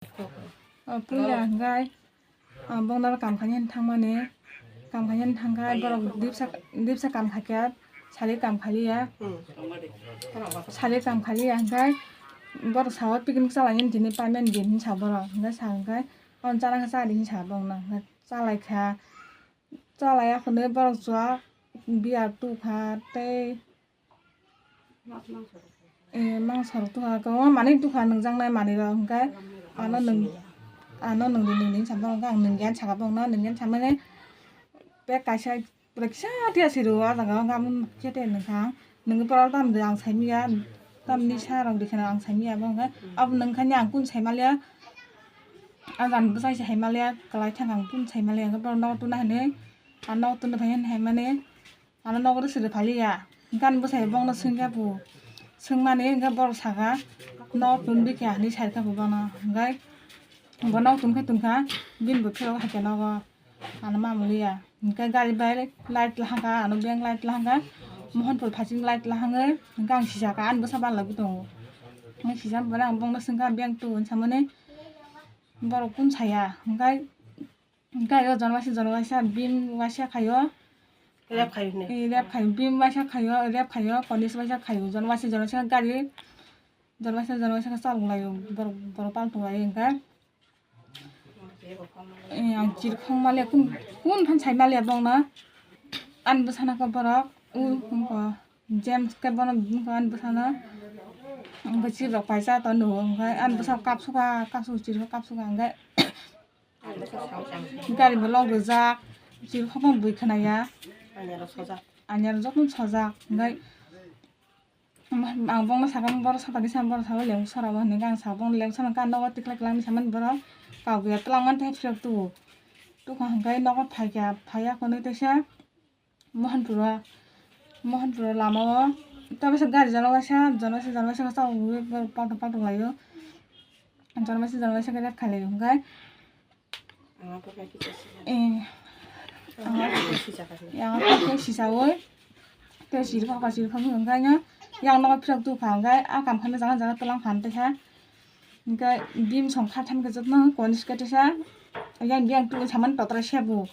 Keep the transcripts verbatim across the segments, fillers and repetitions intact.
O puila hwnkhe, ah, bongno kam khaina thangmani, kam khaina thangkha borok dipsa, dipsa kam khaikha, sali kam khaliya, sali kam khaliya hwnkhe borok sao picnic chalainani tini payment di hinwi sa borok, hwnkhe sa hwnkhe, "O chana khe cha di," hinwi sa borokno, hwnkhe chalaikha, chalaiya hwnwi borok chwla beer tukha tei Eh, mangsa rok tukha, kwbangma manwi tukha, nwngjaknai manwi rok, hwnkhe ano nwng, ano nwngdi, nwngdi hinwi saimano, hwnkhe ang nwngya hinwi sakha bokno, nwngya hinwi saimani bag kaisa pura kisa tiya siro, ah jaga o hwnkhe amo khe te nwngkha, nwngwi pora tamni ang saimanya, tamni sa rok rikha ang saimanya, abo hwnkhe abo nwngkhani ang kunu saimaliya, ah jani bwsai se saimaliya, kwlai thangkha ang kunu saimaliya, hwnkhe borok nogo tubuna hinwi, ah nogo tubuna phai hinwi saimani. Ano nogo rw siri phaliya. Hwnkhe ani bwsai bongno swngya bo. Swngmani hwnkhe borok saka, "Nok tun bikha," hinwi saikha bo bono. Hwnkhe bo nok tun khe tun kha, bini bo phirok hai khe nogo. Ano ma muliya. Hwnkhe gari bai light lahangkha, ano beng light lahangkha. Mohanpur phaiching light lahangwi hwnkhe ang sijaka, ani bwsa balai bo tongo. Ang sijak bo ang bongno swngkha, "Beng tun," hinwi samani borok kun saya. Hwnkhe Hwnkhe o jon waisa, jon waisa, bim waisa khaio. Rep khaio hwnwi. Eh, rep khaio, bim waisa khaio, rep khaio, konis waisa khaio, jon waisa, jon waisa gari, jon waisa, jon waisa khe chalok laio, borok, borok paltung laio hwnkhe. Eh, ang chirikhok maliya, kun, kun phan sai maliya bongno. Ani bwsano khe borok, u, wngkha, James khe bono, wngkha ani bwsano, wngkha chirirok paisa to nugo, hwnkhe ani bwsa kapsuka, kapsuka chirikhok kapsuka hwnkhe. Gari bo lok rijak, chirikhok bui khwnaya. Anyaro jotono sojak, hwnkhe ang bongno sakha, borok sapagwi sa, borok sakha lengkuk sara o hinwi ang sakha, bongno lengkuk sara khe nogo tikhlai kwlangni samani borok kagwi ya twlangmani tei phiyok tubu. Tukha hwnkhe nogo phaikha, phaiya hwnwi teisa. Mohanpuro, Mohanpuro lama o tabisa gari jon waisa, jon waisa, jon waisa khe paltung paltung laio. Jon waisa, jon waisa khe rep khailai hwnkhe. Eh, yang khe sisaui tei siri khokha, siri khokha hwnkhe yang nogo phirok tukha hwnkhe a kam khaina jaga jaga twlang kha tei kha. Hwnkhe bim song kha tham khe jotono konis khe teisa yang yang twi samani totra sebo.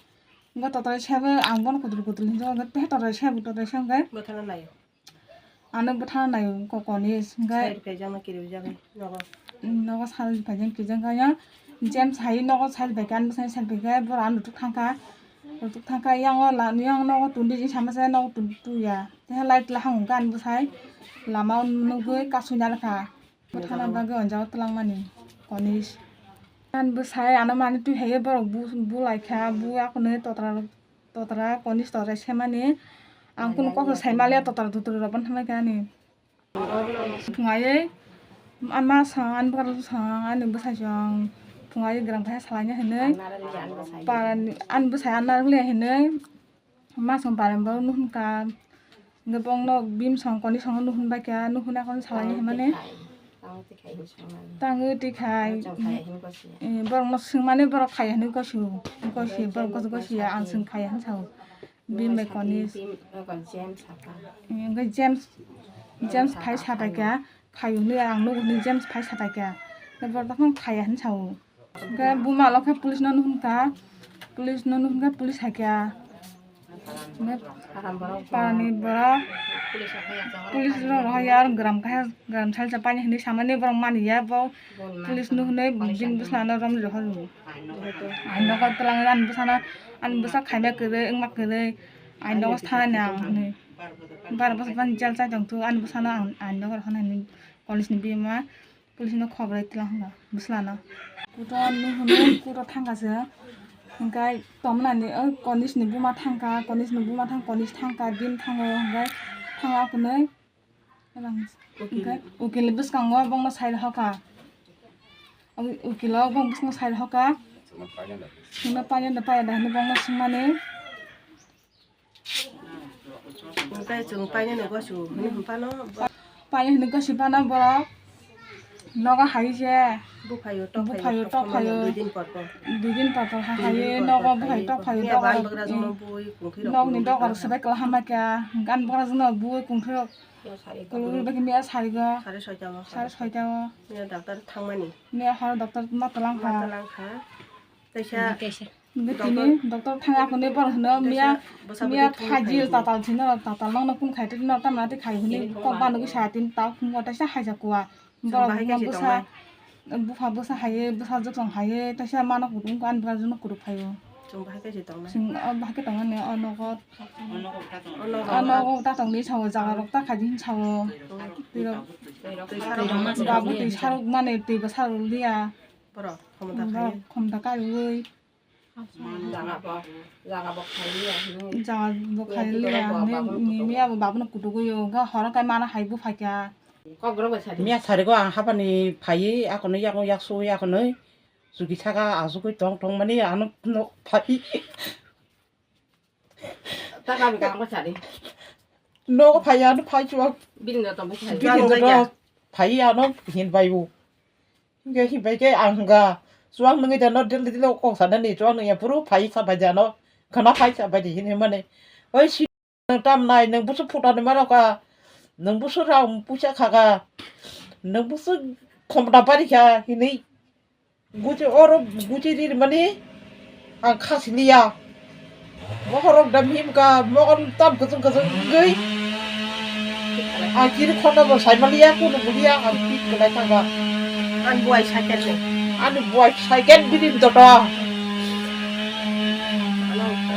Hwnkhe totra sebo ang bono kutul kutul hinwi hwnkhe tei totra sebo, totra sebo hwnkhe. Bwthana naio. Ano bwthana naio ko konis hwnkhe. Side kaijakno kiriwi jagwi nogo. Nogo side kaijakno kirijak khe ya. James hai nogo side bai khe, ano bwsai side bai khe borok ano tuk thangkha. Tuk thangkha yang o la, yang nogo tun di jing sama se nogo tun tuya. Tei light lahang hwnkhe ano bwsai lama o nugwi kasui nalkha. Bwthana bagwi o jaga twlangmani konis. Ani bwsai ano manwi twi hai borok bu, bu lai kha, bu akhwnwi totra, totra, konis totra semani. Ang kunu kok sai maliya, totra, totra rok bono thangbai kha ani. Thwngaiwi, ani ma song, ani bwkha rok song, ani bwsai song, thwngaiwi gram kaisa salaina hinwi. Parani, ani bwsai anna rwliya hinwi. Masong parem bo nuhun ka, hwnkhe bongno bim song koni song nuhun bai kha, nuhun akhon salai hwnmani. Tangwi twi khai. Eh, borokno swngmani borok khai hwnwi gosi, gosi, borok gosi, gosi ya, ang swng khai hwnwi sao. Bim bai koni. Eh, hwnkhe James, James phai sabai kha, khai hwnwi ang nugo hwnwi James phai sabai kha. Borok tongkha khai hwnwi sao. Hwnkhe buma lokhe police no nuhun kha, police no nuhun khe police hai kha. Hwnkhe parani borok police rok rohor ya, gram khe, gram salsa paini hinwi samani borok mani ya, bo police no hinwi bini bwsla no romwi rohor. Ang nogo twlang ani bwsano, ani bwsa khaima kwrwi, wngma kwrwi, ang nogo thanani ang hinwi. Bar bwsa bani jail chai tong thu, ani bwsano ang, ang nogo rohor hinwi police ni bima. Police no khobor ri twlang hwnba bwsla no. Kuto nuhunu kuto thangkha se. Hwnkhe tomnani o konis ni buma thangkha, konis ni buma thang, konis thangkha, bini thango hwnkhe thangya hwnwi. Hwnkhe ukil ni bwskango bongno sai hoka. Ukilo bong bwskango sai hoka. Hwnwi painani paida hwnwi bongno swngmani. Hwnkhe chwng painani gosu hwnwi hwnphano bo-, painani hwnwi gosi phano borok nogo hai se Buphayo, tokphayo, tokphayo. Dui din por por. Dui din por por ha haye, nogo buphayo, tokphayo, dogar. Nokni dogar sebai kwlai hama kya, gan bwkra jwkno bui kungthirok. Kulugwi bagwi miya sarigo. Sare soita o. Sare soita o. Miya doctor thangmani. Miya horo doctor ma twlang kha. Ma twlang kha. Taisa. Tini doctor thang akhuni borok hino miya, miya phaji tatal sino, tatal nokno kun khai tini no tamna tei khai hini kok banugwi sa tini ta khungo taisa haisa kuwa. Borok bwsa, bupha bwsa haye, bwsa jokhong haye, taisa mano kutung ko ani bwsa jono kutuk phaio. Chwng bahai khe se tongnai. Chwng o bahai khe tongnani o nogo. O nogo ta tongni sao jaga rok ta khaidi hin sao. Twi rok. Twi rok. Babu twi sarok mani twi bwsa rok liya. Borok khomota khai. Khomota kaiwi. Jaga bo khailiya, ni miya bo babuno kutugo yo, ga horo kai mana hai bu phaikya. Miya sarigo ang habani phaiwi, akono yakno yaksugwi akono chuki saka asugwi tong tong mani ano no phai. Nogo phaiya ano phai chuwak. Bini no tong phai. Bini no phai ano hin bai bo. Hingke hibai khe ang hingka, chuwak nungwi da no dil dil kok sanani, chuwak nungya phuru phai sa bai da no, khana phai sa bai di hinwi mani. Oi si nwng tam nai, nwng busu phuta ni mano ka, nwng busu rang puisa kha ka, nwng busu khomda bari kha hinwi guchi oro guchi ri mani. Ang khasiliya. Mohorok da mihim ka, mohor tam kuchung kuchung wngwi. Ang kiri khorna bo saimaliya, kunu buliya, ang pik kwlai thangka. Ani buai cycle ni. Ani buai cycle bini doto.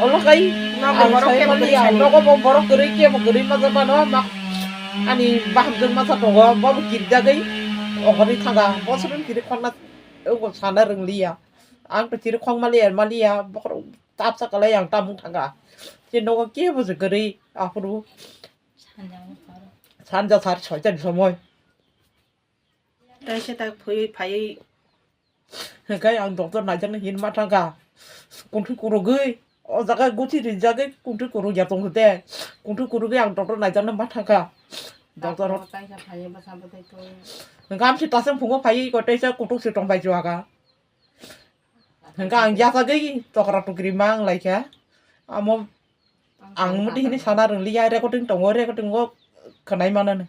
Olo kai, nogo ang borok kebo saimaliya, kwrwi sani. Nogo bo borok kwrwi kebo kwrwi ma jabano, ma, ani bahamjwk masa tongo, bo bo kiri jagwi, ongori thangka, bo swrwng kiri khorna, abo sana rwngliya. Ang to kiri khong maliya, maliya, bokhorok tapsa kalai ang tamung thangka. Je nogo kebo se kwrwi, aphuru. Sanja sar soita ni somoi. Taisa tak phaiwi phaiwi. Hingkai ang doctor naijaknai hin ma thangka. Kunthwi kurugwi. O jaga guchi rijagwi kunthwi kurugya tongkhe te. Kunthwi kurugwi ang doctor naijaknai ma thangka. Doctor. Taisa phaiwi bwsa bwtwi to. Hingkhe amsi tasung phungo phaiwi ko taisa kutuk se tongbai chuaka. Hingke ang yasagwi tokra tokri ma wng laikha. Amo ang muti hini sana rwngliya, recording tongo, recording o khwnai manani.